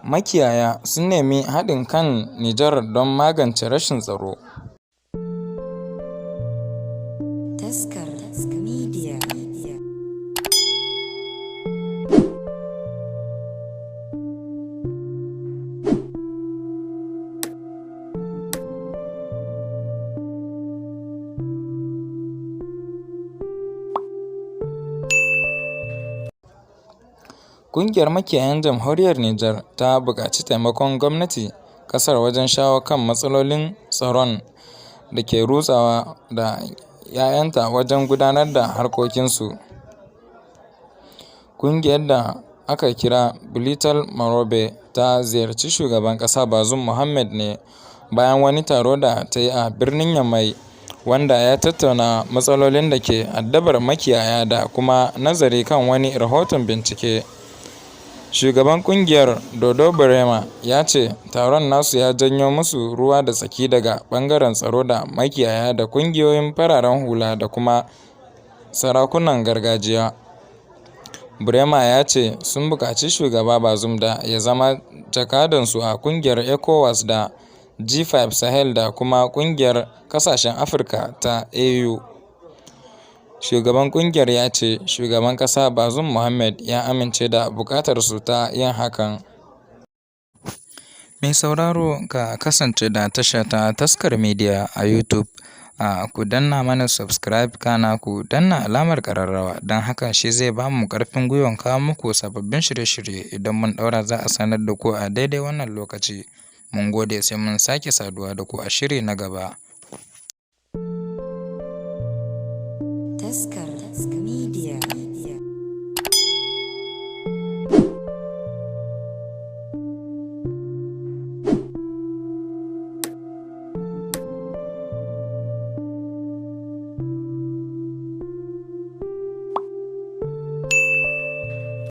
Makiyaya sun nemi haɗin kan Nijar don magance rashin tsaro. Taskar Media. Ƙungiyar Makiyayan Jamhuriyar Nijar ta buƙaci taimakon gwamnatin ƙasar wajen shawo kan matsalolin tsaron da ke rutsawa da 'ya'yanta wajen gudanar da harkokinsu. Ƙungiyar da aka kira Billital Marobe ta ziyarci Shugaban ƙasa Bazoum Mohamed ne bayan wani taro da ta yi a birnin Yamai, wanda ya tattauna matsalolin da ke addabar makiyaya da kuma nazari kan wani rahoton bincike. Shugaban ƙungiyar, Dodo Berema, ya ce taron nasu ya janyo masu ruwa da tsaki daga ɓangaren tsaro da makiyaya da ƙungiyoyin fararen hula da kuma sarakunan gargajiya. Brema ya ce sun buƙaci Shugaba Bazoum da ya zama jakadansu a ƙungiyar ECOWAS da G5 Sahel da kuma Ƙungiyar Ƙasashen Afirka ta AU. Shugaban ƙungiyar ya ce Shugaban ƙasa Bazoum Mohamed ya amince da buƙatarsu ta yin hakan. Mai sauraro, ka kasance da tasha ta Taskar Media a YouTube. A ku danna mana subscribe, kana ku danna alamar ƙararrawa, don haka shi zai ba mu ƙarfin gwiwan kawo muku sababbin shirye-shirye. Idan mun ɗaura, za a sanar da ku a daidai wannan lokaci. Mun gode, sai mun sake saduwa da ku a shiri na gaba.